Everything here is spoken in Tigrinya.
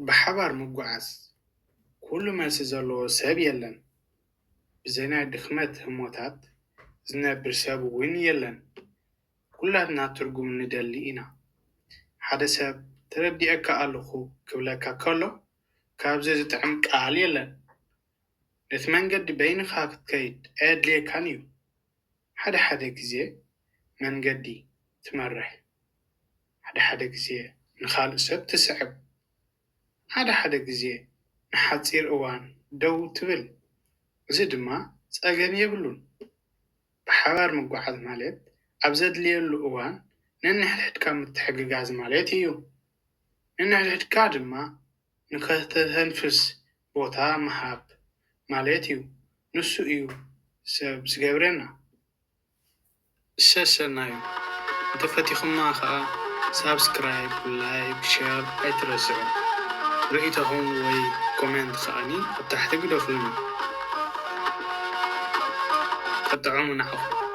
ብሓባር ምጉዓዝ ኩሉ መልሲ ዘለዎ ሰብ የለን። ብዘይ ናይ ድኽመት ህሞታት ዝነብር ሰብ እውን የለን። ኩላትና ትርጉም ንደሊ ኢና። ሓደ ሰብ ተረዲኤካ ኣለኹ ክብለካ ከሎ ካብዚ ዝጥዕም ቃል የለን። ነቲ መንገዲ በይንኻ ክትከይድ ኣየድልየካን እዩ። ሓደ ሓደ ግዜ መንገዲ ትመርሕ፣ ሓደ ሓደ ግዜ ንኻልእ ሰብ ትስዕብ፣ ሓደ ሓደ ግዜ ንሓጺር እዋን ደው ትብል። እዚ ድማ ጸገም የብሉን። ብሓባር ምጉዓዝ ማለት ኣብ ዘድልየሉ እዋን ነንሕድሕድካ ምትሕግጋዝ ማለት እዩ። ነንሕድሕድካ ድማ ንኸተተንፍስ ቦታ ምሃብ ማለት እዩ። ንሱ እዩ ሰብ ዝገብረና። ሰሰናዩ። እንተፈቲኹማ ኸዓ ሳብስክራይብ፣ ላይክ፣ ሸር ኣይትረስዑ። ርእይቶኹም ወይ ኮሜንት ኸዓኒ ኣብ ታሕቲ ግደፉልና። ከጥዕሙ ንዓኹም።